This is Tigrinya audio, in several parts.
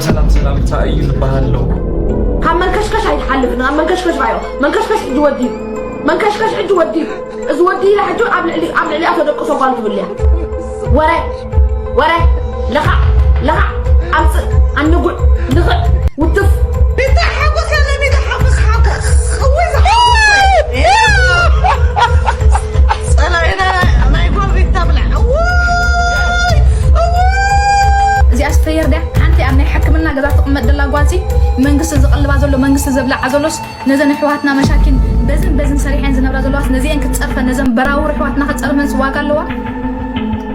ሰላም ሰላም፣ እንታይ እዩ ዝበሃል ኣሎ? ካብ መንከሽከሽ ኣይትሓልፍን። ኣብ መንከሽከሽ ባዮ መንከሽከሽ ሕጂ ወዲዩ መንከሽከሽ ሕጂ ወዲዩ እዚ ወዲ ኢላ ሕጂ ኣብ ልዕሊ ኣብ ልዕሊኣ ተደቅሶ ጓል ትብል እያ። ወረ ወረ ለኻ ለኻ ኣምፅእ ኣንጉዕ ልኽዕ ውትፍ። እዚኣስ ፈየር ድያ ሓንቲ ኣብ ናይ ሕክምና ገዛ ትቕመጥ ደላ ጓልሲ መንግስቲ ዝቐልባ ዘሎ መንግስቲ ዘብልዓ ዘሎስ ነዘን ኣሕዋትና መሻኪን በዝን በዝን ሰሪሐን ዝነብራ ዘለዋስ ነዚአን ክትፀርፈን ነዘን በራውር ኣሕዋትና ክትፀርፈንስ ዋጋ ኣለዋ?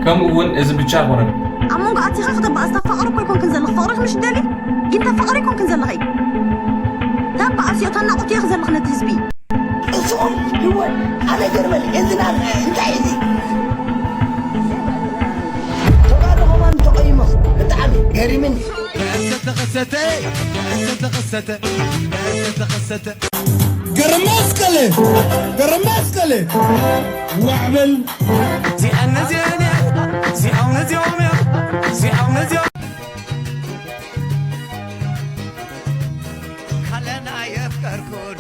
ከምኡ እውን እዚ ብቻ ኣይኮነን። ኣብ መንጎ ኣቲኻ ክተባእስ ተፋቕሪ እኮ ኣይኮንክን ዘለኽ ፍቕርኽ ምሽ ደሊ ግን ተፋቕሪ ኣይኮንክን ዘለኸይ ተባእስ እዮ ተናቑት እየኽ ዘለኽ ነቲ ህዝቢ እዚኦም ይወል ኣነ ገርመኒ እዚ ናብ እንታይ እዚ ተባረኸማን ተቐይሞስ ብጣዕሚ ገሪምኒ ተኸሰተ ተኸሰተ ተኸሰተ ተኸሰተ ገረማስቀለ ገረማስቀለ ዋዕበል እዚኣን ነዚኣን እያ እዚኦም ነዚኦም እያ እዚኦም ነዚኦም ካለና የፍቀርኩን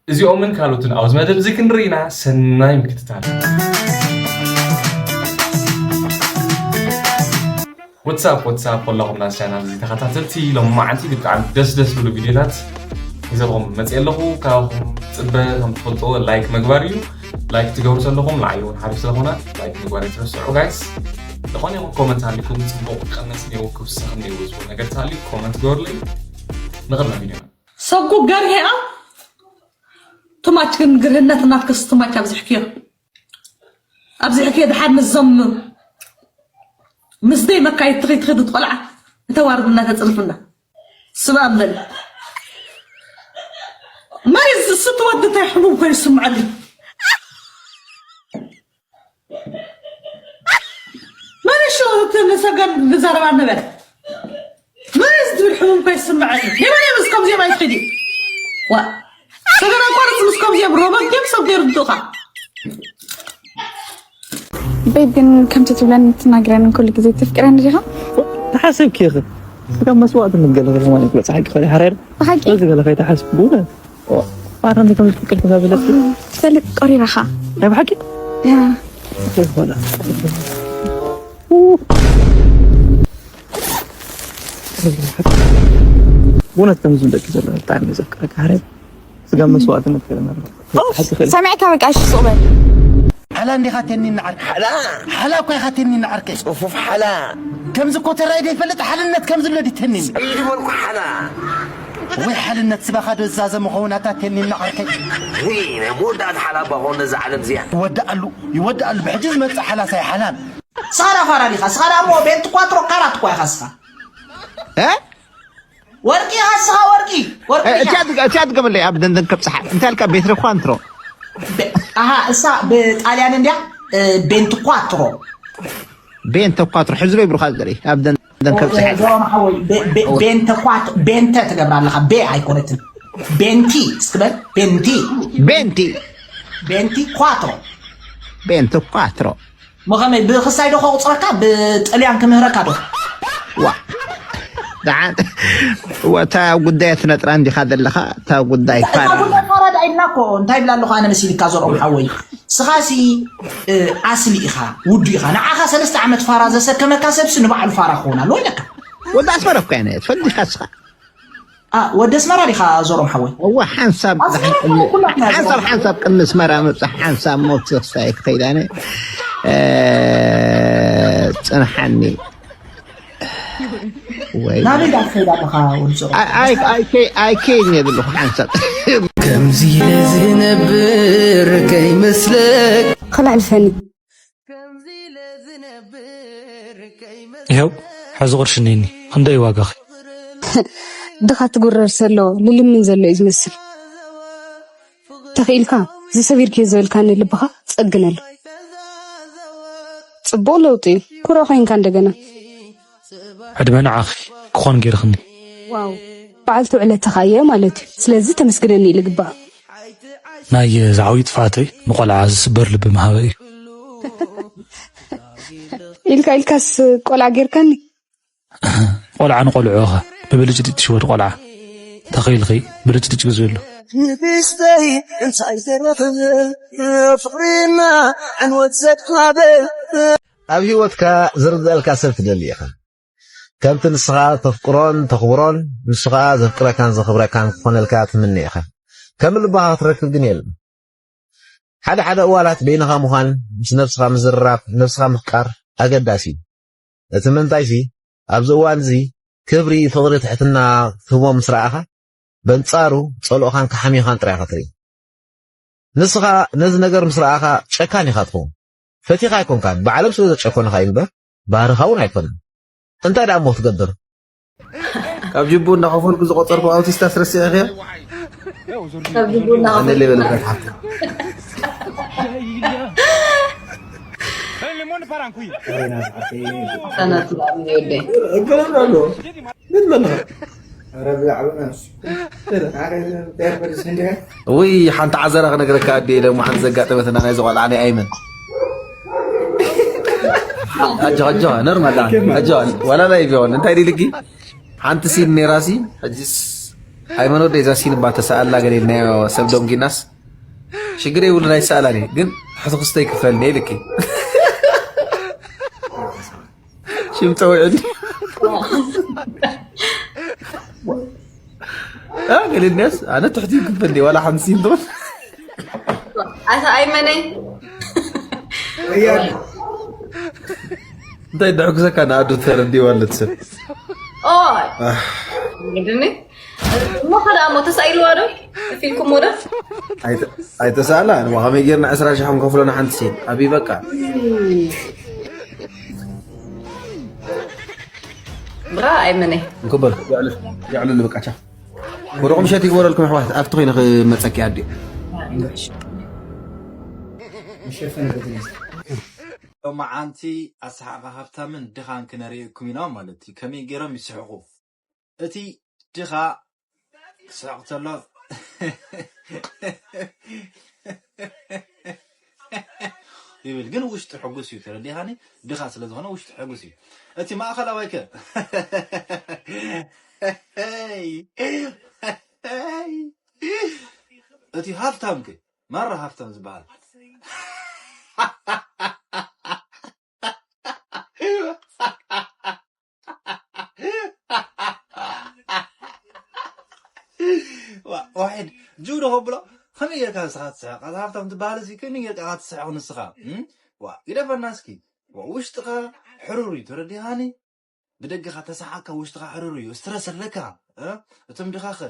እዚኦምን ካልኦትን ኣብዚ መደብ እዚ ክንርኢና ሰናይ ምክትታል። ወትሳፕ ወትሳፕ ኮላኹም ናዚ ቻናል እዚ ተኸታተልቲ ሎማዓንቲ ብጣዕሚ ደስ ደስ ዝብሉ ቪድዮታት ይዘልኹም መፅእ ኣለኹ። ካብኹም ፅበ ከም ትፈልጥዎ ላይክ ምግባር እዩ። ላይክ ትገብሩ ዘለኹም ንዓይ እውን ሓሪፍ ስለኾነ ላይክ ምግባር ኣይትረስዑ ጋይስ። ዝኾነ ይኹን ኮመንት ሃሊኩም ፅቡቕ ቀነስ ነይዎ ክውሰኽ ነይዎ ዝብል ነገር ተሃልዩ ኮመንት ግበሩለይ። ንቕድመ ቪድዮና። ሰጉ ገርሄኣ ትማች ግን ግርህነት ናትክስ ትማች ኣብዚሕክዮ ኣብዚሕክዮ ድሓር ምስዞም ምስ ደይ መካየድ ትኺድ ትኺድ ትቆልዓ እተዋርድና ተፅርፍና ስባብ በል መሪዝ ስትወዲ እንታይ ሕሙም ኮይኑ ይስምዐሉ መን እሺ እቲ ንሰገን ንዘረባ ንበል መን እዚ ትብል ሕሙም እኮ ይስምዐኒ የመን ምስ ከምዚኦም ኣይትኺዲ ዋ ሰገን ኣቋርፅ ምስ ከምዚኦም ሮቦት ድዮም ሰብ ዘይርድኡኻ ቤብ ግን ከምቲ ትብለን ትናግረን ኩሉ ግዜ ተፍቅረኒ ዲኻ? ተሓስብኪ ኢኺ ስጋብ መስዋእትነት ገለ ማለት በፅሓኪ ኸ ሓራይ ዶ? ብሓቂ? በዚ ገለ ከይተሓስቢ ብእውነት ኣረሚ ከም ዝፍቅር ተዛበለትኪ ትፈልጥ ቆሪራኻ ናይ ብሓቂ ያ ይኾና ብእውነት ከም ዝብለኪ ዘሎ ብጣዕሚ ዘፍቅረካ ሓረብ ስጋብ መስዋእትነት ገለና ሰሚዕካ በቃ እሺ ሱቕ በል ሓላ እንዲኻ ተኒና ዓርከይ ሓላ ሓላ እኮ ኢኻ ተኒና ዓርከይ ጽፉፍ ሓላ ከምዚ እኮ ተራይ ዘይፈልጥ ሓልነት ከም ዝብሎ ድዩ ተኒኒ ጸይድ በልኩ ሓላ ወይ ሓልነት ስባኻ ዶ ዝዛዘ ምኸውን ኣታ ተኒና ዓርከይ ውይ ናይ መወዳእታ ሓላ እባ ኾን ነዛ ዓለም እዚኣ ይወድኣሉ ይወድኣሉ ብሕጂ ዝመጽእ ሓላስ ኣይሓላን ስኻ ዳ ፋራ ዲኻ ስኻ ዳ እሞ ቤንት ኳትሮ ካራት እኳ ኢኻ ስኻ እ ወርቂ ኢኻ ስኻ ወርቂ ወርቂ እ- እቲኣ ድገ- እቲኣ ድገመለይ ኣብ ደንደን ከብፅሓ እንታይ ልካ ቤትሪ ኳንትሮ ኣሃ እሳ ብጣልያን እንድያ ቤንት ኳትሮ ቤንተ ኳትሮ ሕዚ ዶ ይብሉኻ ዘርኢ ኣብ ደንደን ከብፅሓ ዞሮም ሓወይ ቤ- ቤ- ቤንተ ኳት ቤንተ ትገብራ ኣለኻ ቤ ኣይኮነትን ቤንቲ እስክበል ቤንቲ ቤንቲ ቤንቲ ኳትሮ ቤንተ ኳትሮ ሞኸመይ ብኽሳይ ዶ ከቑፅረካ ብጥልያን ክምህረካ ዶ ዋ ደሓን ወታ ጉዳይ ትነጥራ እንዲኻ ዘለኻ እታ ጉዳይ ፋራ ጉዳይ ፋራ ዳ ኢልና እኮ እንታይ ይብላ ኣለኹ ኣነ መሲልካ ዘርኦም ሓወይ ስኻሲ ኣስሊ ኢኻ ውዱ ኢኻ ንዓኻ ሰለስተ ዓመት ፋራ ዘሰከመካ ሰብሲ ንባዕሉ ፋራ ክኸውን ኣለዎ ኢለካ ወዲ ኣስመራ እኮ እያ ትፈልጥ ኢኻ ስኻ ወዲ ኣስመራ ዲኻ ዞሮም ሓወይ? እዋ ሓንሳብ ሓንሳብ ሓንሳብ ቅድሚ ኣስመራ ምብፃሕ ሓንሳብ ሞት ዘኽሳየ ክኸይድ ኣነ ፅንሓኒ ወይ ናበይ ዳ ትኸይድ ኣለኻ ወዲ ዞሮም? ኣይከይን የብልኹ ሓንሳብ ከምዚ ኢለ ዝነብር ከይመስለክ ኸላዕልፈኒ ይኸው ሕዚ ቅርሺ እኒኒ ክንደይ ዋጋኺ ድኻ ትጉረር ሰሎ ልልምን ዘሎ እዩ ዝመስል ተኽኢልካ ዝሰቢርክዮ ዝበልካኒ ልብኻ ጸግነሉ ጽቡቕ ለውጢ እዩ ኩሮ ኮይንካ እንደገና ዕድመ ንዓኺ ክኾን ጌርኽኒ ዋው በዓልቲ ውዕለትኻ እየ ማለት እዩ ስለዚ ተመስግነኒ እዩ ልግባእ ናይ ዝዓብዩ ጥፍኣተይ ንቖልዓ ዝስበር ልቢ ምሃበ እዩ። ኢልካ ኢልካስ ቆልዓ ጌርካኒ። ቆልዓ ንቆልዑ ኢኻ ብብልጭልጭ ትሽወድ ቆልዓ ተኺልኺ ብልጭልጭ ግዝሉ። ንግስተይ እንታይ ዘረፍ ፍቕሪና ዕንወት ዘድሃበ ኣብ ህይወትካ ዝርድኣልካ ሰብ ትደሊ ኢኻ። ከምቲ ንስኻ ተፍቅሮን ተኽብሮን ንሱ ኸኣ ዘፍቅረካን ዘኽብረካን ክኾነልካ ትምነ ኢኻ። ከም ልብኻ ክትረክብ ግን የለን። ሓደ ሓደ እዋላት በይንኻ ምዃን፣ ምስ ነብስኻ ምዝርራብ፣ ነብስኻ ምፍቃር ኣገዳሲ እዩ። እቲ ምንታይሲ ኣብዚ እዋን እዚ ክብሪ፣ ፍቕሪ፣ ትሕትና ክትህቦ ምስ ረኣኻ በንጻሩ ጸልኦኻን ክሓምዩኻን ጥራይ ኢኻ ትርኢ። ንስኻ ነዚ ነገር ምስ ረኣኻ ጨካን ኢኻ ትኸውን። ፈቲኻ ኣይኮንካን፣ ብዓለም ስለ ዘጨኮኑኻ እዩ እምበር ባህርኻ እውን ኣይኮነን። እንታይ ደኣ እሞ ክትገብር? ካብ ጅቡ እንዳኸፈልኩ ዝቆጸርኩ ኣውቲስታ ስረሲዕኽያ ካብ ጅቡ እናኸፈልኩ ኣነ ሌበል ብረት ሓፍቲ ሰናት ላሚ ወደይ እገለሉ ኣሎ ምን መለኸ ኧረ ብዛዕባ ናሱ ውይ ሓንቲ ዓዘራ ክነግረካ ኣደ ኢለ እሞ ሓንቲ ዘጋጠመትና ናይ ዝቆልዓ ናይ ኣይመን ኣጆ ኣጆ ኖርማል ኣጆ ዋላ ላይ ቢሆን እንታይ ዲልጊ ሓንቲ ሲን ነይራሲ ሕጅስ ኣይመን ወደ እዛ ሲን እባ ተሰኣላ ገለ ኢልናዮ ሰብ ዶንጊናስ ሽግር የብሉ ናይ ሰኣላኒ ግን ሕቲ ክስተ ይክፈልኒ ኢልኪ ሽም ፀውዕኒ ገሊልንያስ ኣነ ትሕቲ ይክፈልኒ ዋላ ሓንቲ ሲን ትኾን ኣታ ኣይመነይ እንታይ ደሕጉሰካ ንኣዱ ተረዲዋ ኣለትሰብ ኦይ ግድኒ እሞ ከዳ እሞ ተሳኢልዋ ዶ ፊልኩም ወደ ኣይተሳእላ ንዋ ከመይ ጌርና ዕስራ ሺሕ ክንከፍሎ ንሓንቲ ሴት ኣብይ በቃ ብራ ኣይመነይ እንክበል የዕሉ ንበቃቻ ወደኹም ሸት ይግበረልኩም ኣሕዋት ኣብቲ ኮይነ ክመፀኪ ኣዲ መሸፈኒ በትነስ ሎማዓንቲ ኣሰሓቕኻ ሃብታምን ድኻን ክነርእየኩም ኢና ማለት እዩ። ከመይ ገይሮም ይስሕቑ? እቲ ድኻ ክስሕቕ ተሎ ይብል ግን ውሽጡ ሕጉስ እዩ። ተረዲኻኒ? ድኻ ስለ ዝኾነ ውሽጡ ሕጉስ እዩ። እቲ ማእኸላዋይ ከ እቲ ሃብታም ከ ማራ ሃብታም ዝበሃል ዋሒድ ጅው ዶ ከብሎ ከመይ ጌርካ ንስኻ ትስሕቕ ኣታ ሃብታም ትበሃል እዚ ከመይ ጌርካ ኢኻ ትስሕቕ ንስኻ ዋ ግደፈና እስኪ ውሽጥኻ ሕሩር እዩ ተረዲኻኒ ብደገኻ ተሰሓቕካ ውሽጥኻ ሕሩር እዩ ስትረስ ኣለካ እቶም ድኻኸ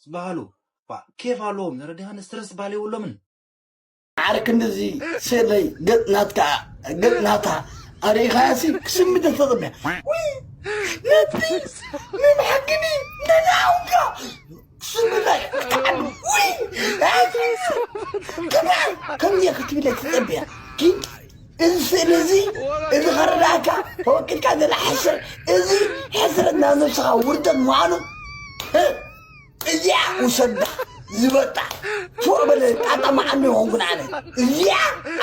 ዝበሃሉ ኬፍ ኣለዎም ተረዲኻኒ ስትረስ ዝበሃል የብሎምን ማዕረ ክንድዚ ስእለይ ገጽ ናትካ ገጽ ናታ ኣርእኻያሲ ክስምደ ተቕብያ ውይ ነቲ ንብሓቅኒ ነናውካ ክስምደ ውይ ከምዚ ክትብለ ትጸብያ ግን እዚ ስእሊ እዚ እዚ ከረዳእካ ተወቂልካ ዘለ ሕስር እዚ ሕስረት ናብ ነብስኻ ውርደት ምዃኑ እዚኣ ውሰዳ ዝበጣ ፎእ በለ ጣጣ መዓኑ ይኾንኩን ኣነ እዚኣ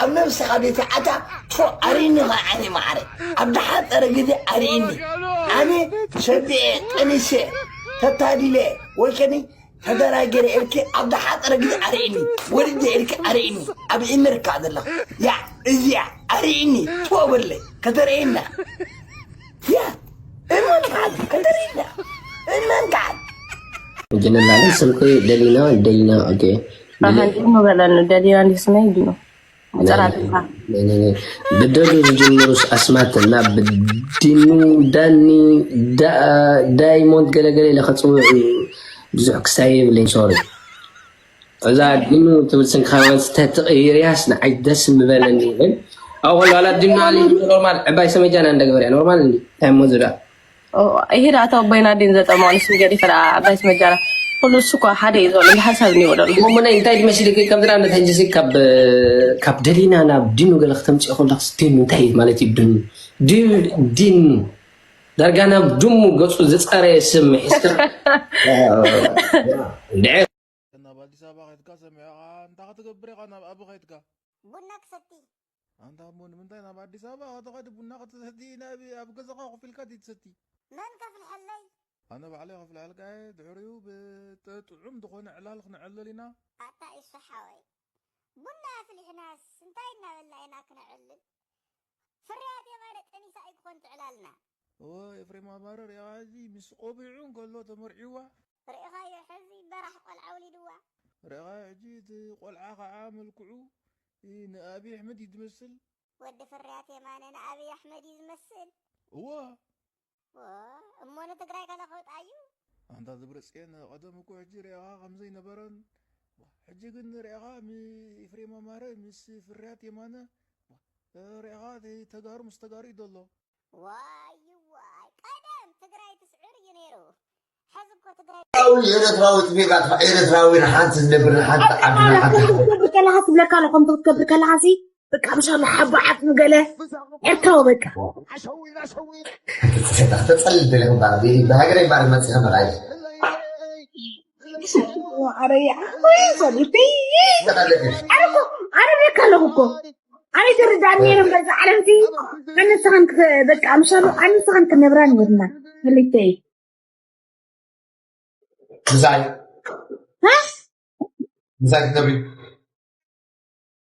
ኣብ ነብስኻ ቤት ኣታ ፎ ኣሪኒ ኸዓኒ ማዕረ ኣብ ደሓፀረ ግዜ ኣሪኒ ኣነ ሰቢኤ ጠኒሰ ተታዲለ ወይ ከኒ ተደራገረ ኢልኪ ኣብ ደሓፀረ ግዜ ኣሪኒ ወልደ ኢልኪ ኣሪኒ ኣብ ኢመርካ ዘለኹ ያ እዚኣ ኣሪኒ ፎእ በለ ከተርእየና ያ እመን ካል ከተርእየና እመን ካል ጅንላለ ስምኪ ደሊና ደሊና ኦኬ ሓንዲኑ በለኒ ደሊና እንዲ ስመይ ድኑ ምፅራትካ ብደዱ ዝጅምሩስ ኣስማት ናብ ዲኑ ዳኒ ዳይሞንድ ገለገለ ኢለ ከፅውዕ ብዙሕ ክሳይ የብለኝ ሶሪ እዛ ዲኑ ትብል ስንካ ተትቕይርያስ ንዓይ ደስ ምበለኒ ግን ኣብኡ ከሎ ዋላ ዲኑ ኣሊ ኖርማል ዕባይ ሰመጃና እንደግበር እያ ኖርማል እንዲ እንታይ እሞ ዝዳ ይሄዳ ኣታ ኣቦይና ዲን ዘጠማው ንስም ገዲፈ ደኣ ዓባይ ስመጃና ኩሉ እሱ እኮ ሓደ እዩ ዘሎ እንዲ ሓሳብ እኒዎ ደሎ እሞ ናይ እንታይ ድመስልኪ ከምዚ ንኣብነት ሕጂ ሲ ካብ ካብ ደሊና ናብ ዲኑ ገለ ክተምፅኦ ከለክስ ዲኑ እንታይ እዩ ማለት እዩ ዲኑ ዲኑ ዳርጋ ናብ ድሙ ገፁ ዝፀረየ ስም ሒዝካ ናብ ኣዲስ ኣበባ ከይድካ ሰሚዕኻ እንታይ ክትገብር ኢኻ ናብ ኣቢ ከይድካ ቡና ክሰቲ ኣንታ እሞ ንምንታይ ናብ ኣዲስ ኣበባ ከተኸዲ ቡና ክትሰቲ ናብ ኣብ ገዛኻ ኮፍ ኢልካ ትሰቲ? መን ከፍልሐለይ? ኣነ ባዕለይ ከፍልሐልካ እየ። ድሕሪኡ ብጥዑም ዝኾነ ዕላል ክነዕልል ኢና። ኣታ ኢሱ ሓወይ፣ ቡና ኣፍሊሕናስ እንታይ እናበልና ኢና ክነዕልል? ፍርያት የማነ ጠኒሳ ኣይኮን ትዕላልና። እወ፣ ኤፍሬም ኣማረ ሪኣኻ፣ ሕዚ ምስ ቆቢዑ እንከሎ ተመርዒዋ። ርኢኻዮ፣ ሕዚ በራሕ ቆልዓ ወሊድዋ። ርኢኻዮ፣ ሕጂ እቲ ቆልዓ ኸዓ መልክዑ፣ እ፣ ንኣብይ ኣሕመድ እዩ ዝመስል። ወዲ ፍርያት የማነ ንኣብይ ኣሕመድ እዩ ዝመስል። እወ። ወ-፣ እሞ ንትግራይ ከለኸውጣ እዩ። ኣንታ ዝብረፅየን፣ ቀደም እኮ ሕጂ ርኢኻ ከም ዘይነበረን፣ ሕጂ ግን ርኢኻ ም-፣ ኤፍሬም ኣማረ ምስ ፍርያት የማነ፣ ርኢኻ እቲ ተጋሩ ምስ ተጋሩ እዩ ዘሎ። ዋይ ዋይ፣ ቀደም ትግራይ ትስዕር እዩ ነይሩ። ሕዚ እኮ ትግራይ ኤርትራዊ፣ ኤርትራዊ ትቤጋት፣ ኤርትራዊ ንሓንቲ ዝነብር፣ ንሓንቲ ዓዲ፣ ንሓንቲ ሃገር። ክትገብር ከለኻ ትብለካ ኣሎ፣ ከምቲ ክትገብር ከለኻ ሲ፣ በቃ ምሻሎ ሓባ ዓጽሚ ገለ ኤርትራዊ በቃ። ተጸልል ደለ እምበኣር፣ ብ-፣ ብሃገረይ እምበኣር መጺኸ መርኣይ። ኣረያ፣ ወይ ሶሊቲ። ተጸልል። ኣረ እኮ፣ ኣረ በቃ ኣለኹ እኮ። ኣነ ተረዳእኒ ነይረ እምበር እዛ ዓለምቲ፣ ኣነ ንስኻን ክተ-፣ በቃ፣ ምሻሉ፣ ኣነ ንስኻን ክነብራ ነይርና፣ ክልተይ። ምሳይ? እ? ምሳይ ክትነብሪ?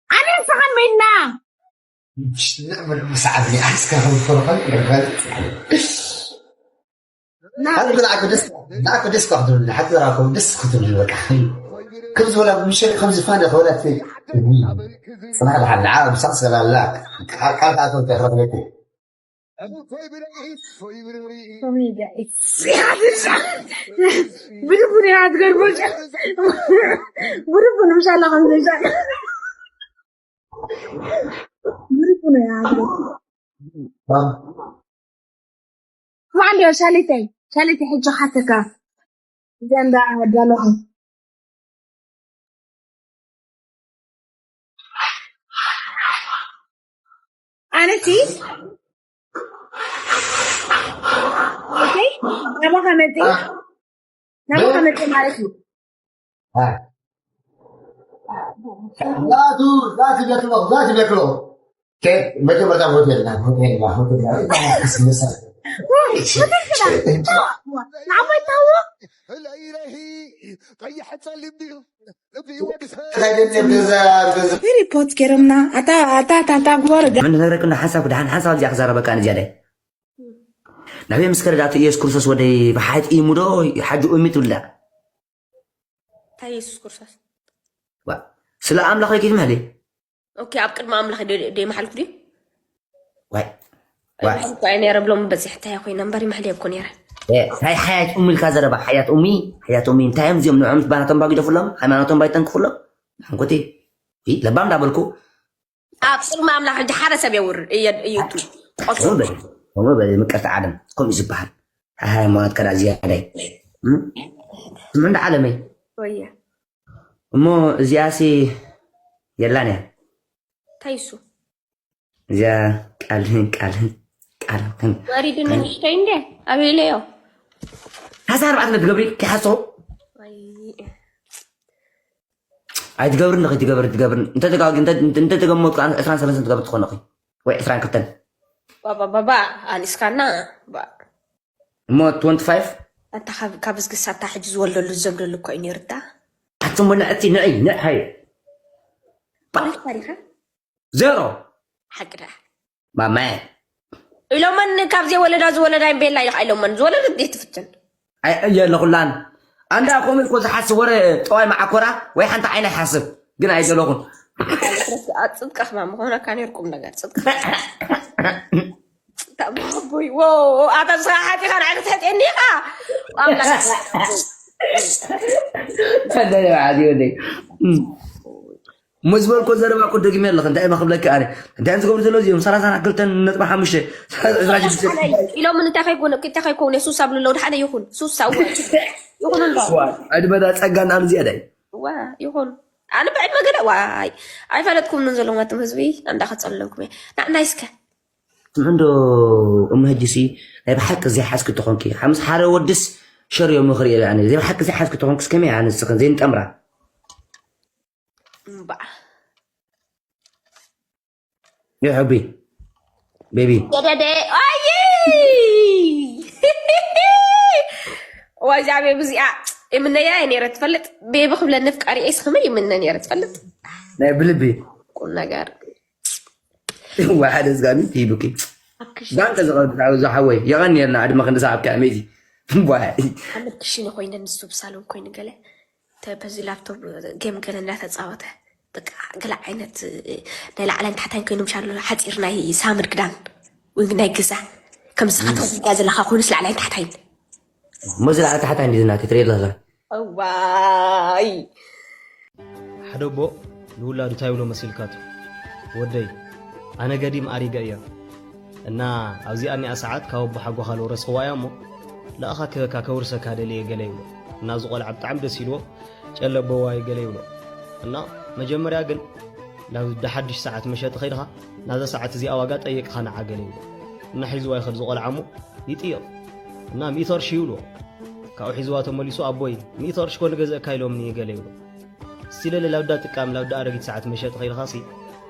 ኣነ ንስኻን በይንና። ምሽ-፣ ንዕመል ምሳዕ ኣብኒ፣ ኣስከ ከም ፍርኸን ይርኸን። ና። ኣነ ንዓኩ ደስ፣ ንዓኩ ደስ ክትብልኒ፣ ሓቂ ዘራኩም ደስ ክትብልኒ በቃ። ከም ዝበላ ምሸት ከም ዝፋነ ከበላት። ጽናሕ ደሓን ንዓ ምሳዕ ሰላላ። ቃል፣ ቃል ተኣተው ተረፈለኩ። ብልቡ ነው ያትገርበው። ብልቡ ነው ምሻላ ከምዘሻል። ብልቡ ነው ያትገርበው። ማን ዲዮ ሻሊተይ? ሻሊተይ ሕጂ ሓተካ። እዚኣ እንዳ ዳለኹ። ኣነቲ ኦኬ፣ ናባኻ መፂ፣ ናባኻ መፂ ማለት እዩ። ዛቱ፣ ዛቱ ይብለክሎ፣ ዛቱ ይብለክሎ። ከ-፣ መጀመርታ ሆቴል ና፣ ሆቴል ና፣ ሆቴል ና። ንዓሞ ይታወቕ። ቀይሕ ጸሊም ድዩ? ሪፖርት ገይሮምና። ኣታ፣ ኣታ፣ ኣታ፣ ኣታ፣ ግበሩ። ምን ነገረክ እንደ ሓሳብ ክድሓን ሓሳብ እዚኣ ክዛረበካ ንዝያዳይ። ናበይ ምስ ከደ ዳቱ ኢየሱስ ክርስቶስ ወደይ ብሓጢ እሙ ዶ ሓጂ እሙ ትብላ? እንታይ ኢየሱስ ክርስቶስ? ዋ፣ ስለ ኣምላኽ ኢልኪ ትምሕሊ? ኦኬ፣ ኣብ ቅድሚ ኣምላኽ ደ-፣ ደይመሓልኩ ድዩ? ዋይ፣ ዋይ። ኣይመሓልኩ ኣየ ነይረ ብሎም በፂሕ እንታይ ኮይነ እምበር ይምሕል እኮ ነይረ። እ፣ እንታይ ሓያት ኡሚ ኢልካ ዘረባ? ሓያት ኡሚ፣ ሓያት ኡሚ፣ እንታይ እዮም እዚኦም ንዕኦም ባናቶም ባጊደፉሎም? ሃይማኖቶም ባይተንክፉሎም? ሓንኩቲ፣ እ፣ ለባም እንዳበልኩ። ኣብ ቅድሚ ኣምላኽ ሕጂ ሓደ ሰብ የውርድ፣ እየ-፣ እዩ። ከምኡ በል፣ ከምኡ በል፣ ምቅርቲ ዓለም፣ ከምኡ ዝበሃል። ሃይማኖት ከዳ ዝያዳይ። እም? ስምዑ እንዳ ዓለመይ። ወየ። እሞ እዚኣሲ የላን እያ። እንታይ እሱ? እዚኣ ቃል፣ ቃል፣ ቃል፣ ወሪድኒ ንእሽተይ እንዴ? ኣበይ ኢለዮ? ሓሳ ኣርባዕተ ነትገብሪ፣ ከይሓስኹ። ኣይ። ኣይትገብርን፣ ከይትገብር ትገብርን። እንተ ተጋ-፣ እንተ-፣ እንተ-፣ እንተ ተገመትኩ፣ ኣነ ዕስራን ሰለስተን ትገብር ትኾን፣ ወይ ዕስራን ክልተን። ባባ፣ ባባ፣ ኣሊስካና፣ ባ። እሞ ትወንቲ ፋይቭ? ኣታ ካብ፣ ካብ ዝግሳታ ሕጂ ዝወልደሉ ዘብለሉ እኮ እዩ ነይሩ፣ እታ። ኣቱም ንዕቲ፣ ንዒ፣ ንዒ፣ ሃይ። ባ። ኣሊስካ ዲኻ? ዜሮ። ሓቂ ደኣ። ማማየ። ኢሎመን ካብ ዘይወለዳ ዝወለዳ እየን ቤላ ኢልካ ኢሎመን። ዝወለደት እንዴት ትፍትን? ኣይ፣ የለኹላን። ኣንዳ ከምኡ እኮ ዝሓስብ ወረ ጠዋይ መዓኮራ ወይ ሓንቲ ዓይና ይሓስብ። ግን ኣይደለኹን። ኣጽድቀኽ ማማ፣ ኾነካ ነይሩ ቁም ነገር። ጽድቀኽ። ታቦይ፣ ዎ፣ ኣታ ንስኻ ሓጢኻ ንዓይ ክትሕጥየኒ ኢኻ? ኣምላኽ። ፈደለ ዓዲ ወደይ። እም። እሞ ዝበልኮ ዘረባ እኮ ደግሜ ኣለኹ። እንታይ እየ ክብለካ ኣነ? እንታይ እዮም ዝገብሩ ዘለዉ እዚኦም? ሰላሳ ክልተ ነጥቢ ሓሙሽተ፣ ዕስራ ሽዱሽተ። ኢሎም እንታይ ከይኮነ፣ እንታይ ከይኮነ፣ ሱስ ኣብሉ ኣለዉ። ሓደ ይኹን፣ ሱስ ኣወ-፣ ይኹን ኣሎ። ዋ፣ ዕድመ ዳ ጸጋ ንኣሉ ዝያዳ እዩ። ዋ፣ ይኹን። ኣነ ብዕድመ ገለ፣ ዋይ፣ ኣይፈለጥኩምን ዘለኹም ኣቱም ህዝቢ፣ ኣንዳ ከጸለልኩም እየ። ንዓና እስከ። ስምዑ እንዶ እሞ ሕጂሲ ናይ ብሓቂ ዘይሓዝኪ ተኾንኪ፣ ሓምስ ሓደ ወድስ ሸርዮ ምኽሪ እየ ኣነ። ዘይብሓቂ ዘይሓዝኪ ተኾንክስ ከመይ ኣነ ንስኽን ዘይንጠምራ? እምባዕ። ይሕቢ ቤቢ ደደደ ኣይ ዋዛ ቤቢ እዚኣ የምነያ እየ ነይረ ትፈልጥ። ቤቢ ክብለኒ ፍቃሪ ኤስ ከመይ ይምነ ነይረ ትፈልጥ። ናይ ብልቢ ቁም ነገር ዋሓደ ዝጋሚ ትሂብኪ ኣብ ክሽ ዳንተ ዝሓወይ የቐንየልና ዕድመ ክንዲ ሰዓብካ መዚ ዋይ ሓመድ ክሽነ ኮይነ ንሱ ብሳሎን ኮይኑ ገለ ተ- በዚ ላፕቶፕ ጌም ገለ እንዳተፃወተ በቃ ገለ ዓይነት ናይ ላዕላይን ታሕታይን ኮይኑ ምሻ ኣሎ ሓፂር ናይ ሳምር ክዳን ወይ ናይ ገዛ ከም ንስኻ ተኸዲንካ ዘለኻ ኮይኑስ ላዕላይን ታሕታይን መዚ ላዕሊ ታሕታይ እንዲ ዝናተ ትርኢ ኣለኻ እዋይ ሓደ ኣቦ ንውላዱ እንታይ ይብሎ መሲልካቱ? ወደይ ኣነ ገዲም ኣሪገ እየ እና ኣብዚኣ እኒኣ ሰዓት ካብ ኣቦ ሓጎኻ ልወረስኽዋ እያ እሞ ለኣኻ ክህበካ ከውርሰካ ደልየ ገለ ይብሎ እና እዚ ቆልዓ ብጣዕሚ ደስ ኢልዎ ጨለበዋይ ገለ ይብሎ እና መጀመርያ ግን ናብ ዳሓድሽ ሰዓት መሸጢ ከይድኻ ናዛ ሰዓት እዚኣ ዋጋ ጠየቅኻ ንዓ ገለ ይብሎ እና ሒዝዋ ይኸድ ዝቆልዓ እሞ ይጥየቕ እና ሚእቲ ቅርሺ ይብልዎ ካብኡ ሒዝዋ ተመሊሱ ኣቦይ ሚእቲ ቅርሺ ኮ ንገዘእካ ኢሎምኒ ገለ ይብሎ ስቲለ ለላብዳ ጥቃም ላብዳ ኣረጊት ሰዓት መሸጢ ከይድኻሲ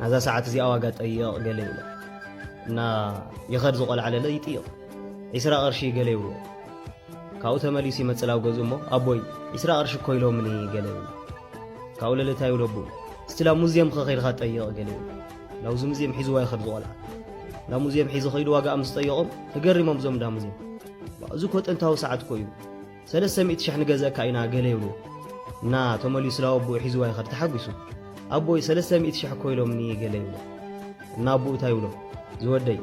ናዛ ሰዓት እዚኣ ዋጋ ጠይቕ ገለ ይብሎ እና ይኸድ ዝቆልዓ ለለ ይጥይቕ ዒስራ ቅርሺ ገለ ይብሎ ካብኡ ተመሊሱ ይመፅእ ላብ ገዝኡ እሞ ኣቦይ ዒስራ ቅርሺ እኮ ኢሎምኒ ገለ ይብሎ ካብኡ ለለታይ ይብሎ ኣቦኡ እስቲ ላብ ሙዝየም ኸ ከይድኻ ጠይቕ ገለ ይብሎ ላብዚ ሙዝየም ሒዝዋ ይኸድ ዝቆልዓ ላብ ሙዝየም ሒዙ ከይዱ ዋጋ ኣም ዝጠየቖም ተገሪሞም እዞም እንዳ ሙዝየም እዚ እኮ ጥንታዊ ሰዓት እኮ እዩ ሰለስተ ሚእቲ ሽሕ ንገዘእካ ኢና ገለ ይብሉ እና ተመሊሱ ናብ ኣቦኡ ሒዝዋ ይኸድ ተሓጒሱ ኣቦይ ሰለስተ ሚእቲ ሽሕ እኮ ኢሎምኒ ገለ ይብሉ እና ኣቦኡ እንታይ ይብሎ ዝወደይ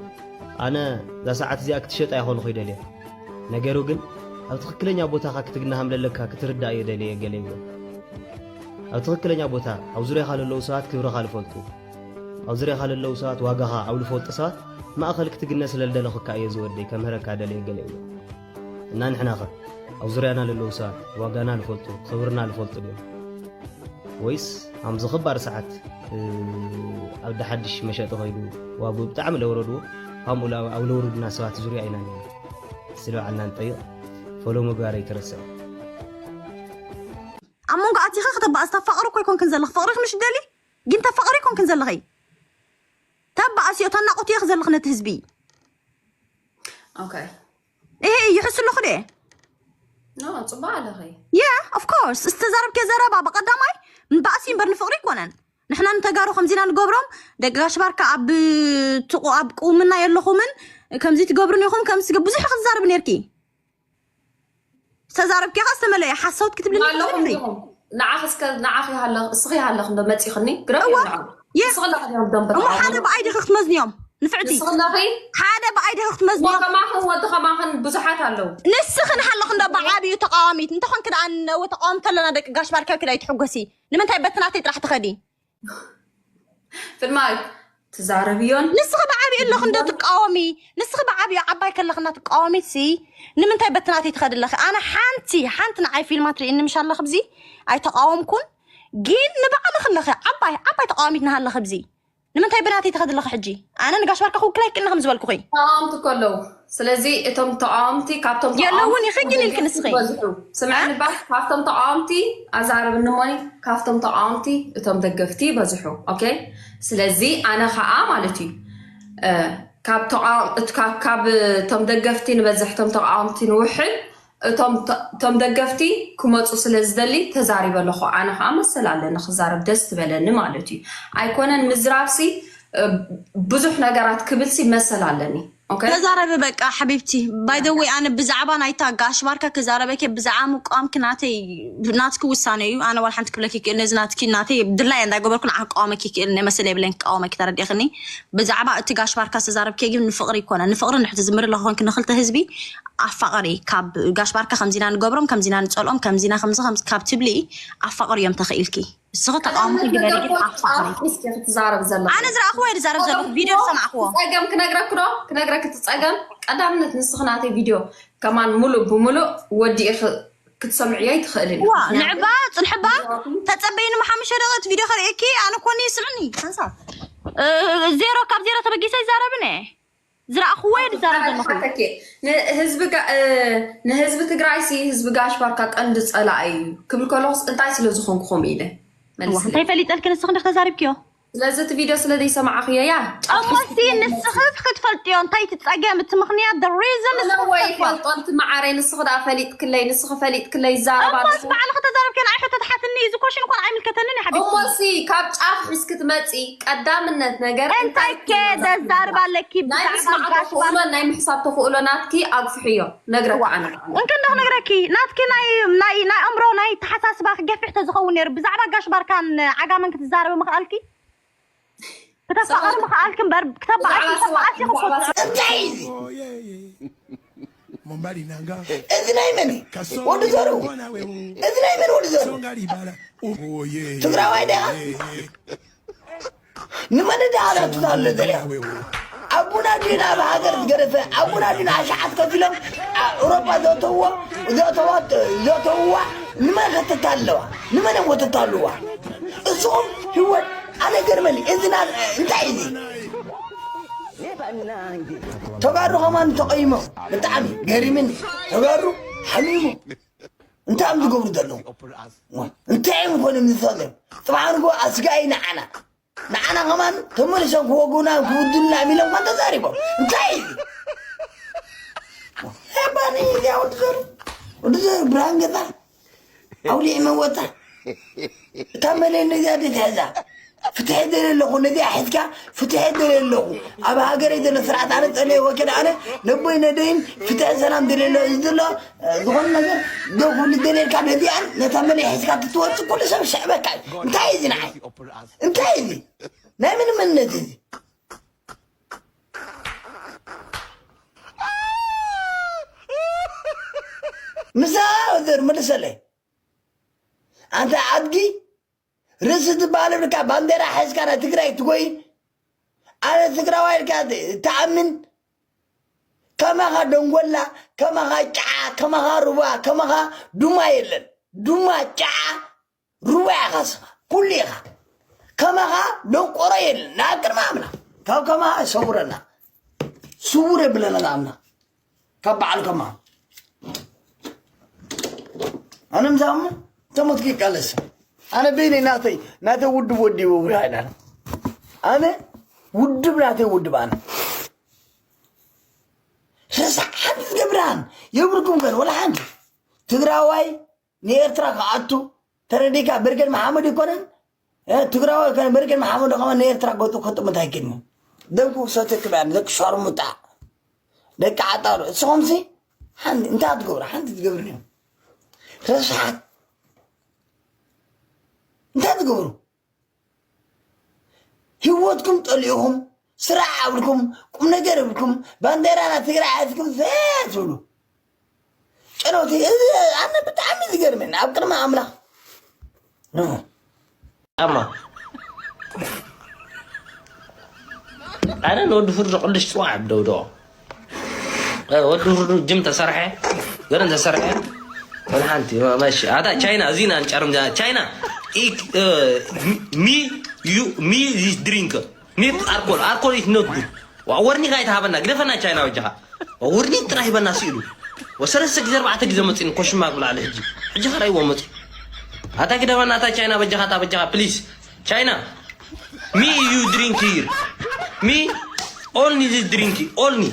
ኣነ እዛ ሰዓት እዚኣ ክትሸጣ ይኾንኹ ይደልያ ነገሩ ግን ኣብ ትኽክለኛ ቦታኻ ክትግናሃም ለለካ ክትርዳእ እየ ደልየ ገለ ይብሎ ኣብ ትኽክለኛ ቦታ ኣብ ዙርያኻ ለለዉ ሰባት ክብርኻ ልፈልጡ ኣብ ዙርያኻ ለለዉ ሰባት ዋጋኻ ኣብ ልፈልጡ ሰባት ማእኸል ክትግነ ስለልደለኹካ እየ ዝወደይ ከምህረካ ደልየ ገለ ይብሎ እና ንሕናኸ ኣብ ዙርያና ለለዉ ሰባት ዋጋና ልፈልጡ ክብርና ልፈልጡ ድዮም ወይስ ኣምዚ ክባር ሰዓት ኣብ ዳሓድሽ መሸጢ ከይዱ ዋግኡ ብጣዕሚ ለውረድዎ ከምኡ ኣብ ለውርዱና ሰባት ዙርያ ኢና ኒና ስለ ባዕልና ንጠይቕ ፎሎ ምግባር ኣይትረስዕ ኣብ መንጎ ኣቲኻ ከተባእስ ተፋቕሪ እኮ ይኮንክን ዘለኽ ፍቕሪ ክምሽ ደሊ ግን ተፋቕሪ ይኮንክን ዘለኸይ ተባእስዮ ተናቑት የኽ ዘለኽ ነቲ ህዝቢ ኦኬ ይሄ ይሕስሉ ክደ ኖ ፅቡቅ ኣለኸ የ ኦፍኮርስ ዝተዛረብከ ዘረባ ብቀዳማይ ንባእሲ እምበር ንፍቕሪ ይኮነን ንሕና ንተጋሩ ከምዚና ንገብሮም ደቂ ጋሽ ባርካ ኣብ ትቑ ኣብ ቅውምና የለኹምን ከምዚ ትገብሩን ኢኹም ከምዚ ትገ- ብዙሕ ክትዛረብ ነርኪ ዝተዛረብኪ ኻ ዝተመለየ ሓሳውት ክትብልኒ ኣለኹም ትኽእሊ። ዲኹም ንዓኺ እስከ ንዓኺ ሃለኽ እስኺ ሃለኽ እንዶ መፂኽኒ ግረፍ እዋ፣ እዮም ንዓኹም የ- እስኺ ኣለኺ ዲኹም ደንበ እሞ ሓደ ብኣይ ዲኺ ክትመዝንዮም ንፍዕቲ ንስኺ ኣለኺ ሓደ ብኣይ ዲኺ እሞ ክትመዝንዮም ከማኽን ወዲ ከማኽን ብዙሓት ኣለዉ ንስኺ ንሃለኹ እንዶ ብዓብዩ ተቃዋሚት እንተኾንኪ ደኣ ን- ተቃዋሚ ተለና ደቂ ጋሽ ባርካ ክዳ ኣይትሕጎሲ ንምንታይ በቲ ናተይ ጥራሕ ትኸዲ ፍልማይ ትዛረብዮን ንስኺ ብዓብዩ ኣለኹ እንዶ ትቃወሚ ንስኺ ብዓብዩ ዓባይ ከለኽና ትቃወሚት ሲ ንምንታይ በቲ ናተይ ትኸዲ ኣለኺ ኣነ ሓንቲ ሓንቲ ንዓይ ፊልማ ትርእኒ ምሽ ኣለኺ ብዚ ኣይተቃወምኩን ግን ንባዕልኺ ኣለኺ ዓባይ ዓባይ ተቃዋሚት ንሃለኺ ብዚ ንምንታይ ብናተይ ትኸዲ ኣለኺ ሕጂ ኣነ ንጋሽ ባርካ ክውክል ኣይክእልን ከም ዝበልኩኺ ተቃወምቲ ከለዉ ስለዚ እቶም ተቃወምቲ ካብቶም የለውን ይኽግን ኢልኪ ንስኺ በዝሑ ስምዕኒ ባ ካብቶም ተቃወምቲ ኣዛረብ እንሞኒ ካብቶም ተቃወምቲ እቶም ደገፍቲ ይበዝሑ ኦኬ ስለዚ ኣነ ከዓ ማለት እዩ እ፣ ካብ ተቃወም- እት- ካብ- ካብ እቶም ደገፍቲ ንበዝሕ እቶም ተቃወምቲ ንውሕድ እቶም ተ- እቶም ደገፍቲ ክመፁ ስለ ዝደሊ ተዛሪበ ኣለኹ ኣነ ከዓ መሰል ኣለኒ ክዛረብ ደስ ትበለኒ ማለት እዩ ኣይኮነን ምዝራብሲ እ፣ ብዙሕ ነገራት ክብልሲ መሰል ኣለኒ ኦኬ ተዛረቢ በቃ ሓቢብቲ ባይደወይ ኣነ ብዛዕባ ናይታ ጋሽ ባርካ ክዛረበኪ ብዛዕባ ምቋምኪ ናተይ ናትኪ ውሳነ እዩ ኣነ ዋል ሓንቲ ክብለኪ ይክእል ነዚ ናትኪ ናተይ ድላይ እንዳገበርኩ ንዓ ክቃወመኪ ይክእል እነ መሰል የብለን ክቃወመኪ ተረዲእክኒ ብዛዕባ እቲ ጋሽ ባርካ ዝተዛረብኪ ግን ንፍቅሪ ይኮነ ንፍቅሪ ንሕቲ ዝምሪ ለኮንኪ ንክልተ ህዝቢ ኣፋቀሪ ካብ ጋሽ ባርካ ከምዚና ንገብሮም ከምዚና ንፀልኦም ከምዚና ከምዚ ከምዚ ካብ ትብሊ ኣፋቀሪ እዮም ተኽኢልኪ እስኺ ተቃውሞኺ ግበሪ ግን ኣፋቕሪ እስኪ ክትዛረብ ዘለኹ ኣነ ዝረኣኽዎ እየ ዝዛረብ ዘለኹ ቪድዮ ዝሰማዕኽዎ ጸገም ክነግረክ ዶ ክነግረክ እቲ ጸገም ቀዳምነት ንስኺ ናተይ ቪድዮ ከማን ሙሉእ ብሙሉእ ወዲእኺ ክትሰምዕዮ ኣይትኽእልን ዋ ንዕባ ፅንሕባ ተፀበይኒ ሓሙሽተ ደቂቅ ቪድዮ ከርእየኪ ኣነ ኮኒ ስምዕኒ ሓንሳብ እ፣ ዜሮ ካብ ዜሮ ተበጊሰ ይዛረብን እየ ዝረኣኽዎ እየ ዝዛረብ ዘለኹ ሓተኪ ንህዝቢ ጋ- እ፣ ንህዝቢ ትግራይ ሲ ህዝቢ ጋሽ ባርካ ቀንዲ ጸላኢ እዩ ክብል ከለኹስ እንታይ ስለ ዝኾንኩ ከምኡ ኢለ እዋ፣ እንታይ ፈሊጠልኪ ንስኺ እንዲኽ ተዛሪብክዮ ስለዚ እቲ ቪድዮ ስለ ዘይሰማዕኽዮ እያ። ጫፍ እሞ እስቲ ንስኺ ክትፈልጥዮ እንታይ እቲ ጸገም፣ እቲ ምኽንያት፣ the reason ንስኺ ወይ ክትፈልጥዮ። ፈልጦ፣ እቲ መዓረይ፣ ንስኺ ደኣ ፈሊጥክለይ፣ ንስኺ ፈሊጥክለይ ይዛረባ እሞ ኣለኹ። እስቲ ባዕልኺ ተዛረብኪ፣ ንኣይ ሕቶ ትሓትኒ እዩ፣ እዚ ኮሽን እኮ ንኣይ ምልከተንን እዩ ሓቢብኪ። እሞሲ ካብ ጫፍ ሒዝኪ ትመጺ ቀዳምነት ነገር እንታይ ከ ዘዛርብ ኣለኪ ናይ ብዛዕባ ምስማዕ ጋሽ ባርካ? ተኽእሎን ናይ ምሕሳብ ተኽእሎ ናትኪ ኣግፍሕዮ። ነግረካ ኣነ። እንክንዶ ክነግረኪ፣ ናትኪ ናይ ናይ ናይ ኣእምሮ ናይ ተሓሳስባ ክገፍሕ ተዝኸውን ነይሩ፣ ብዛዕባ ጋሽ ባርካን ዓጋመን ክትዛረቢ ምኽኣልኪ፣ ክተፋቐሪ ምኽኣልኪ እምበር ክተባኣሲ ብዛዕባ ተባኣሲ ብዛዕባ ክፈ እንታይ እዩ እዚ? Mombali nanga. እዚ ናይ መን እዩ? ወዲ ዘሩ፣ እዚ ናይ መን ወዲ ዘሩ? ትግራዋይ ዲኻ? ንመን ዳኣ ትታሉ ዘሪያ? ኣቡና ድዩ ናብ ሃገር ዝገደፈ? ኣቡና ድዩ ንኣሽሓት ከፊሎም ኣውሮጳ ዘእተውዎ፣ ዘእተዋ፣ ዘእተውዋ? ንመን ከተታልዋ? ንመን እዮም ወተታልዋ? እሱኹም ህይወት ኣነ ገርመኒ። እዚ ና-፣ እንታይ እዚ? ተጋሩ ከማን ተቐይሞም። ብጣዕሚ ገሪምኒ። ተጋሩ ሓሚሙ። እንታይ እዮም ዝገብሩ ዘለዉ? እንታይ እዮም ኮነ ምዝሳዘም? ጽባሕ ንግሆ ኣስጋኢ ንዓና። ንዓና ከማን ተመሊሶም ክወጉና ክውድልና እዮም ኢሎም ከማን ተዛሪቦም። እንታይ እዩ? ኤባኒ እዚኣ ወዲ ዘሩ፣ ወዲ ዘሩ ብርሃን ገዛ ኣውሊዕ መወታ። እታ መለይ ነዚኣ ደትሕዛ። ፍትሒ ደልየ ኣለኹ፣ ነዚኣ ሒዝካ ፍትሒ ደልየ ኣለኹ። ኣብ ሃገረይ ዘሎ ስርዓት ኣነ ጸለየ ወኪል ኣነ ነቦይ ነደይን ፍትሒ ሰላም ደልየ ኣለኹ። እዚ ዘሎ፣ እ፣ ዝኾነ ነገር ደው ክብል ደልየልካ ነዚኣን ነታ መለይ ሒዝካ ትትወጽእ ኩሉ ሰብ ሽዕበካ እዩ። እንታይ እዩ እዚ ንዓይ? እንታይ እዩ እዚ? ናይ ምን መንነት እዩ እዚ? ምሳ ዘር መልሰለይ። ኣንተ ኣድጊ ርእሲ ትበሃል ብልካ ባንዴራ ሒዝካ ናይ ትግራይ ትጎይ። ኣነ ትግራዋይ ኢልካ ትኣምን? ከማኻ ደንጎላ፣ ከማኻ ጫዓ፣ ከማኻ ሩባ፣ ከማኻ ዱማ የለን። ዱማ ጫዓ ሩባ ኢኻ ስኻ። ኩሉ ኢኻ። ከማኻ ደንቆሮ የለን። ናብ ቅድሚ ኣምላኽ። ካብ ከማኻ ሰውረና። ስውር የብለና ኣምላኽ። ካብ በዓል ከማኻ። ኣነ ምዛሙ ተሞትኪ ይቃለስ። ኣነ በይነይ ናተይ፣ ናተይ ውድብ ወዲቡ ውራይና። ኣነ ውድብ ናተይ ውድብ ኣነ። ረሳሕ ሓንቲ ዝገብራን የብርኩም ገር ወላ ሓንቲ። ትግራዋይ ንኤርትራ ክኣቱ ተረዲካ። ብርጌድ መሓመድ ይኮነን፣ እ፣ ትግራዋይ ይኮነን። ብርጌድ መሓመድ ከማን ንኤርትራ ገጡ ክጥምት ኣይክድን። ደም ክውሰት ክብያን ደቂ ሸርሙጣ፣ ደቂ ዓጣሉ። እስኹምሲ ሓንቲ እንታይ ትገብሩ? ሓንቲ ትገብሩ እዮም። ረሳሓት እንታይ ትገብሩ? ህይወትኩም ጠሊእኹም፣ ስራሕ ኣብልኩም፣ ቁም ነገር ኣብልኩም፣ ባንዴራ ናይ ትግራይ ሓዝኩም ዘ ትብሉ ጨነውቲ። እዚ ኣነ ብጣዕሚ ዝገርመኒ ኣብ ቅድሚ ኣምላኽ። ኣማ ኣነ ንወዲ ፍርዶ ቅዱስ ጽዋዕ ኣብደውዶ ወዲ ፍርዶ ጅም ተሰርሐ ገረን ተሰርሐ ወላ ሓንቲ መሽ ኣታ ቻይና እዚና ንጨርም ቻይና ሚ ዩ ሚ ዚስ ድሪንክ ሚ ኣልኮል ኣልኮል ኢት ኖት ጉድ። ዋ ወርኒክ ኣይትሃበና ግደፈና ቻይና ወጃኻ። ዋ ወርኒክ ጥራይ ሂበና ስኢሉ። ወሰለስተ ግዜ ኣርባዕተ ግዜ መፂን ኮሽማ ብላዕሊ ሕጂ ሕጂ ኸራይዎ መፂ። ኣታ ግደፈና ኣታ ቻይና በጃኻ ኣታ በጃኻ ፕሊስ ቻይና ሚ ዩ ድሪንክ ሂር ሚ ኦንሊ ዚስ ድሪንክ ኦንሊ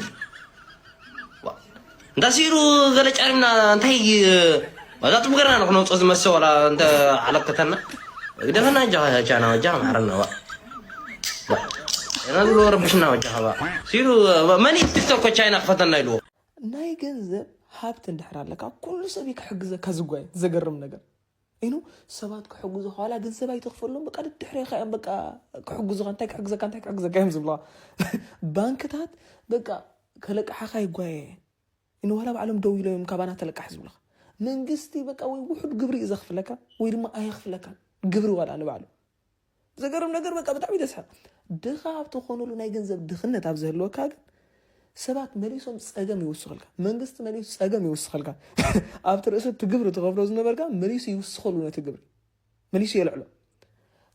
እንዳ ሲሩ ገለ ጨሪምና እንታይ መዛጥም ገርና ንክነውፅኦ ዝመሰ ወላ እንተ ዓለቅተና ግደፈና እንጃ ቻና ወጃ ማሕረና ዋ እና ዝብሎ ረብሽና ወጃ ባ ሲሩ መን ቲክቶክ ቻይና ክፈተና ኢልዎ ናይ ገንዘብ ሃብቲ እንድሕር ኣለካ ኩሉ ሰብ እዩ ክሕግዘካ ዝጓየ ዘገርም ነገር ኢኑ ሰባት ክሕግዙ ከዋላ ገንዘብ ኣይተኽፈሎም በቃ ድድሕሬካ እዮም በቃ ክሕግዙካ እንታይ ክሕግዘካ እንታይ ክሕግዘካ እዮም ዝብለዋ ባንክታት በቃ ከለቅሓኻ ይጓየ እየን ንዋላ ባዕሎም ደው ኢሎም እዮም ካባና ተለቃሕ ዝብሉኻ መንግስቲ በቃ ወይ ውሑድ ግብሪ እዩ ዘኽፍለካ ወይ ድማ ኣየኽፍለካን ግብሪ ዋላ ንባዕሉ ዘገርም ነገር በቃ ብጣዕሚ ደስሓ ድኻ ኣብ ትኾነሉ ናይ ገንዘብ ድኽነት ኣብ ዝህልወካ ግን ሰባት መሊሶም ጸገም ይውስኽልካ መንግስቲ መሊሱ ጸገም ይውስኽልካ ኣብቲ ርእሲ እቲ ግብሪ ትኸፍሎ ዝነበርካ መሊሱ ይውስኸሉ ነቲ ግብሪ መሊሱ የልዕሎ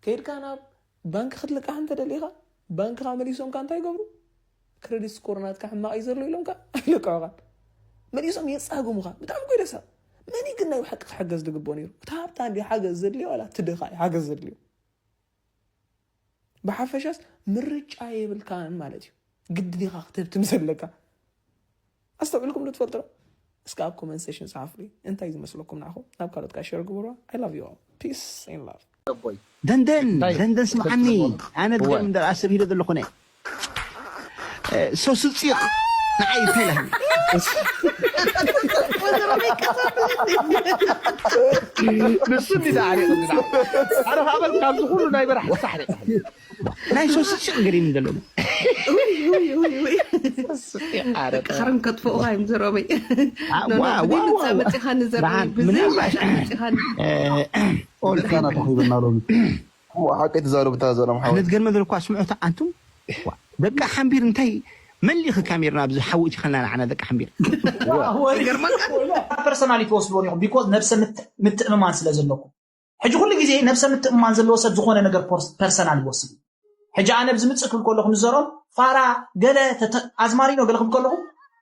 ከይድካ ናብ ባንክ ክትልቃሕ እንተደሊኻ ባንክኻ መሊሶምካ እንታይ ይገብሩ ክሬዲት ስኮር ናትካ ሕማቕ እዩ ዘሎ ኢሎምካ ኣይለቅዑኻን መሊሶም የጻግሙኻ ብጣዕሚ ኮይደሳ መን ግን ናይ ብሓቂ ክሕገዝ ዝግብኦ ነይሩ እቲ ሃብታ እንዲ ሓገዝ ዘድልዮ ዋላ እቲ ድኻ እዩ ሓገዝ ዘድልዮ ብሓፈሻስ ምርጫ የብልካን ማለት እዩ። ግዲ ዲኻ ክትህብትም ዘለካ? ኣስተውዕልኩም ዶ ትፈልጡ ዶ? እስከ ኣብ ኮመንት ሴሽን ጸሓፉልኝ። እንታይ ዝመስለኩም ንዓኹም? ናብ ካልኦት ከኣ ሸር ግበሩዋ። I love you all. Peace and love. ደንደን እንታይ ደንደን ስምዓኒ። ክትብልዎ ኣነ እወ ድገም እንደ ኣስብ ሂለ ዘለኹ ነ ሶስፂቕ ንዓይ እንታይ ኢላትኒ? ንሱ እንዲ ኣሕሪቕኒ ንዓ ኣረ ካበል ካብዚ ኩሉ ናይ በራሕ ሳሕሪቕ ናይ ሶስፂቕ ገሪኒ ዘሎ ክርን ከጥፍኡኻ እዮም ዘረበይ ዋ ዋ ዋ ብዘይ መፅኻ ንዘረበይ ብርሃን ብዘይ ምናልባት መፅኻ ኦል ደስታና ተኺብና ሎሚ እሞ ሓቂ ትዛረቡ እታ ዘሎም ሓወይ ኣነ ዝገርመ ዘለኳ ስምዑታ ኣንቱም ዋ፣ ደቂ ሓምቢር እንታይ መሊኺ ካሜርና ኣብዚ ሓዊ እቲኸልና ንዓና ደቂ ሓምቢር personally ትወስድዎ ዲኹም because ነብሰ ምት- ምትእምማን ስለ ዘለኩም ሕጂ ኩሉ ግዜ ነብሰ ምትእምማን ዘለዎ ሰብ ዝኾነ ነገር ፐርሰናል ይወስድ እዩ ሕጂ ኣነ ብዝምፅእ ክብል ከለኹ ንዘርኦም ፋራ ገለ ተተ- ኣዝማሪኖ ገለ ክብል ከለኹ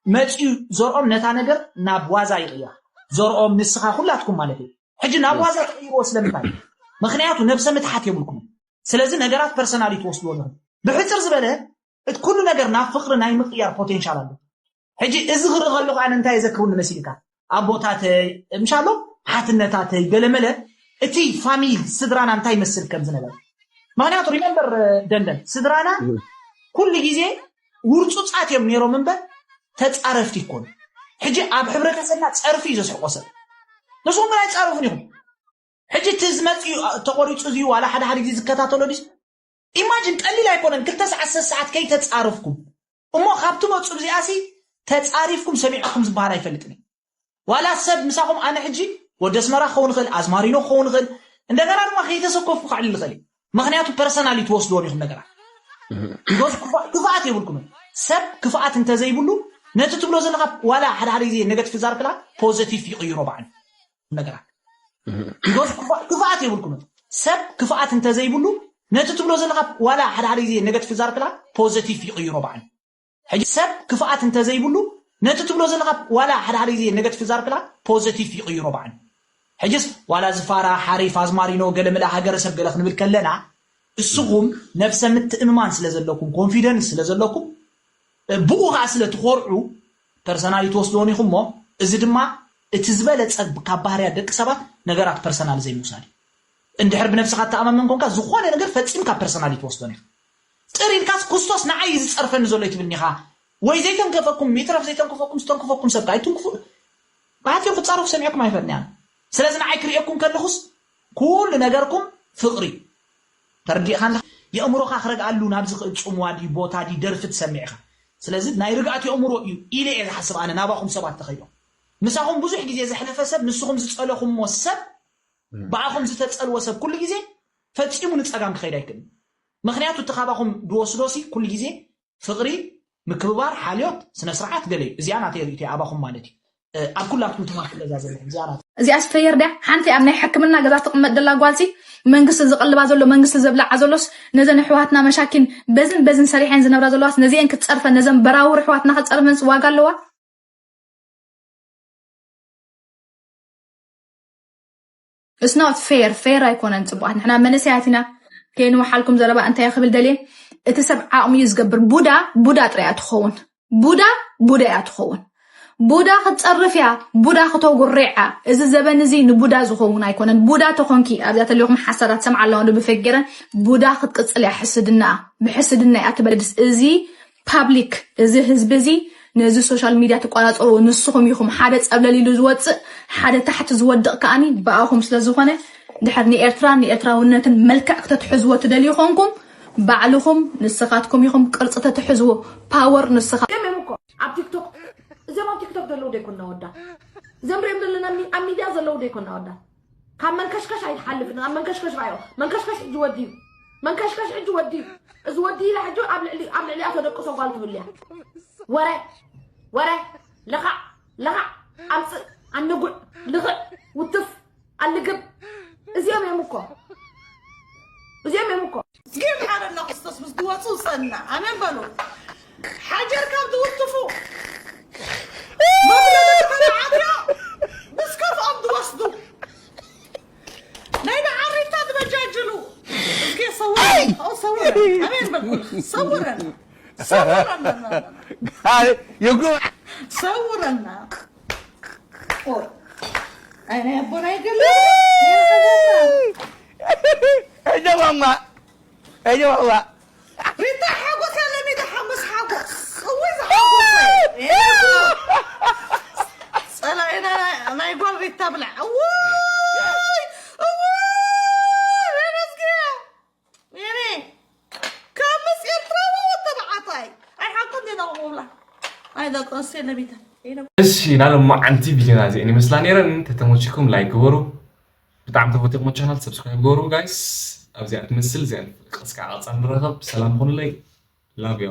መፅዩ ዘርኦም ነታ ነገር ናብ ዋዛ ይቕያ ዘርኦም ንስኻ ኩላትኩም ማለት እዩ ሕጂ ናብ ዋዛ ትቕይርዎ ስለምንታይ ምኽንያቱ ነብሰ ምትሓት የብልኩም ስለዚ ነገራት personally ትወስድዎ ኣለኹም ብሕፅር ዝበለ እቲ ኩሉ ነገር ናብ ፍቕሪ ናይ ምቕያር ፖቴንሻል ኣሎ ሕጂ እዚ ክርኢ ከለኹ ኣነ እንታይ የዘክሩኒ መሲልካ ኣቦታተይ ምሻሎ ሓትነታተይ ገለመለ እቲ ፋሚል ስድራና እንታይ ይመስል ከም ዝነበረ ምክንያቱ remember ደንደን ስድራና ኩሉ ግዜ ውርፁፃት እዮም ነይሮም እምበር ተፃረፍቲ ይኮኑ ሕጂ ኣብ ሕብረተሰብና ፀርፊ እዩ ዘስሕቆ ሰብ ንስኹም ግን ኣይፃረፉን ኢኹም ሕጂ እቲ ዝመፅእ እዩ ተቆሪፁ እዚ ዋላ ሓደ ሓደ ግዜ ዝከታተሎ ድዩ imagine ቀሊል ኣይኮነን ክልተ ሰዓት ሰለስተ ሰዓት ከይተፃረፍኩም እሞ ካብ ትመፁ እዚኣሲ ተፃሪፍኩም ሰሚዕኩም ዝበሃል ኣይፈልጥን እዩ ዋላ ሰብ ምሳኹም ኣነ ሕጂ ወዲ ኣስመራ ክኸውን ይኽእል ኣዝማሪኖ ክኸውን ይኽእል እንደገና ድማ ከይተሰኮፍኩ ከዕልል ይኽእል እዩ ምኽንያቱ personally ትወስድዎ ዲኹም ነገራት because ክፋ- ክፍኣት የብልኩምን ሰብ ክፍኣት እንተዘይብሉ ነቲ ትብሎ ዘለካ ዋላ ሓደ ሓደ ግዜ negative ዛርክላ positive ይቕይሮ በዓሉ ነገራት because ክፋ- ክፍኣት የብልኩምን ሰብ ክፍኣት እንተዘይብሉ ነቲ ትብሎ ዘለካ ዋላ ሓደ ሓደ ግዜ negative ዛርክላ positive ይቕይሮ በዓሉ ሕጂ ሰብ ክፍኣት እንተዘይብሉ ነቲ ትብሎ ዘለካ ዋላ ሓደ ሓደ ግዜ negative ዛርክላ positive ይቕይሮ በዓሉ ሕጅስ ዋላ ዝፋራ ሓሪፍ ኣዝማሪኖ ገለመለ ሃገረሰብ ገለ ክንብል ከለና እስኹም ነብሰ ምትእምማን ስለ ዘለኩም confidence ስለ ዘለኩም ብኡ ከዓ ስለ ትኾርዑ personally ትወስድዎን ኢኹም እሞ እዚ ድማ እቲ ዝበለፀ ካብ ባህርያት ደቂ ሰባት ነገራት personal ዘይምውሳድ እዩ እንድሕር ብነብስኻ እተኣማመን ኮንካ ዝኾነ ነገር ፈፂምካ personally ትወስዶን ኢኻ ጥር ኢልካስ ኩስቶስ ንዓይ እዩ ዝፀርፈኒ ዘሎ ይትብልኒ ኢኻ ወይ ዘይተንከፈኩም ይትረፍ ዘይተንከፈኩም ዝተንከፈኩም ሰብ ኣይትንክፉ ብሓፂሩ ክፃረፉ ሰሚዐኩም ኣይፈልኒ ኣነ ስለዚ ንዓይ ክርእየኩም ከለኹስ ኩሉ ነገርኩም ፍቕሪ ተረዲእካ እንዳ የእምሮኻ ክረግኣሉ ናብ ዝኽእል ፅምዋ ድዩ ቦታ ድዩ ደርፊ ትሰምዕ ኢኻ ስለዚ ናይ ርግኣት የእምሮ እዩ ኢለ እየ ዝሓስብ ኣነ ናባኹም ሰባት ተኸይዶ ምሳኹም ብዙሕ ግዜ ዘሕለፈ ሰብ ንስኹም ዝፀለኹምዎ ሰብ ብኣኹም ዝተፀልወ ሰብ ኩሉ ግዜ ፈፂሙ ንፀጋም ክኸይድ ኣይክእልን ምኽንያቱ እቲ ካባኹም ዝወስዶ ሲ ኩሉ ግዜ ፍቕሪ ምክብባር ሓልዮት ስነ ስርዓት ገለ እዩ እዚኣ ናተይ ርእቶ ኣባኹም ማለት እዩ ኣብ ኩላትኩም ትማል ክገዛ ዘለኹም እዚኣ ናተይ እዚኣ ስፈየር ድያ ሓንቲ ኣብ ናይ ሕክምና ገዛ ትቕመጥ ደላ ጓልሲ መንግስቲ ዝቐልባ ዘሎ መንግስቲ ዘብላዓ ዘሎስ ነዘን ኣሕዋትና መሻኪን በዝን በዝን ሰሪሐን ዝነብራ ዘለዋስ ነዚአን ክትፀርፈን ነዘን በራውር ኣሕዋትና ክትፀርፈንስ ዋጋ ኣለዋ It's not fair fair ኣይኮነን ፅቡቃት ንሕና መንእሰያት ኢና ከይንወሓልኩም ዘረባ እንታይ ክብል ደልየ እቲ ሰብ ዓቕሚ እዩ ዝገብር ቡዳ ቡዳ ጥራይ እያ ትኸውን ቡዳ ቡዳ እያ ትኸውን ቡዳ ክትፀርፍ እያ ቡዳ ክተጉርዕ እያ እዚ ዘበን እዚ ንቡዳ ዝኸውን ኣይኮነን ቡዳ ተኾንኪ ኣብዚኣ ተለኹም ሓሳዳት ሰምዓ ኣለዋ ዶ ብፈጊረን ቡዳ ክትቅፅል እያ ሕስድና ብሕስድና እያ ትበልድስ እዚ ፓብሊክ እዚ ህዝቢ እዚ ነዚ ሶሻል ሚድያ ትቆፃፀርዎ ንስኹም ኢኹም ሓደ ፀብለል ኢሉ ዝወፅእ ሓደ ታሕቲ ዝወድቕ ከኣኒ ብኣኹም ስለዝኾነ ድሕር ንኤርትራን ንኤርትራውነትን መልክዕ ክተትሕዝዎ ትደልዩ ኾንኩም ባዕልኹም ንስኻትኩም ኢኹም ቅርፂ ተትሕዝዎ ፓወር ንስኻ እዮም እዮም እኮ ኣብ ቲክቶክ እዚኦም ኣብ ቲክቶክ ዘለዉ ዶ ይኮና ወዳ እዚኦም ሪኦም ዘለና ኣብ ሚድያ ዘለዉ ዶ ይኮና ወዳ ካብ መንከሽከሽ ኣይትሓልፍን ኣብ መንከሽከሽ ራዮ መንከሽከሽ ሕጂ ወዲዩ መንከሽከሽ ሕጂ ወዲዩ እዚ ወዲ ኢላ ሕጂ ኣብ ልዕሊ ኣብ ልዕሊኣ ተደቅሶ ጓል ትብልያ ወረ ወረ ለኻዕ ለኻዕ ኣምፅእ ኣነጉዕ ልኽዕ ውትፍ ኣልግብ እዚኦም እዮም እኮ እዚኦም እዮም እኮ ግን ሓረና ክርስቶስ ምስ ዝወፁ ፀና ኣሜን በሉ ሓጀር ካብ ዝውትፉ መብለለ ተመዓትዮ ምስ ከፍኦም ዝወስዱ ናይ መዓሪታ ዝበጃጅሉ እስኪ ሰውር ሰውር ሰውረና። ሰውረና። ጋይ ይጉ ሰውረና። ኦይ። ኣይ ናይ ኣቦና ይገለ። እጀዋማ እጀዋማ ሪታ ሓጎስ ያለ ሜዳ ሓጎስ ሓጎስ። እወይ ዝሓጎሰ። ጸላኢና ናይ ጓል ሪታ ብላዕ። እወይ እወይ። ነስኪያ። የኔ ካብ ምስ ኤርትራዊ ወተባዕታይ ኣይሓቆን ዲና ክብላ። ኣይ ደቂ ኣንስትዮ ለሚታ። እሺ፣ ናሎም መዓንቲ ቪዲዮና እዚአን ይመስላ ነይረን። ተተመችኩም ላይክ ግበሩ። ብጣዕሚ ተፈቲኹም ቻናል ሰብስክራይብ ግበሩ ጋይስ። ኣብዚኣ ትመስል እዚኣ እስካ ቀፃል ንረኸብ። ሰላም ኹኑለይ። ላቭ ዩ።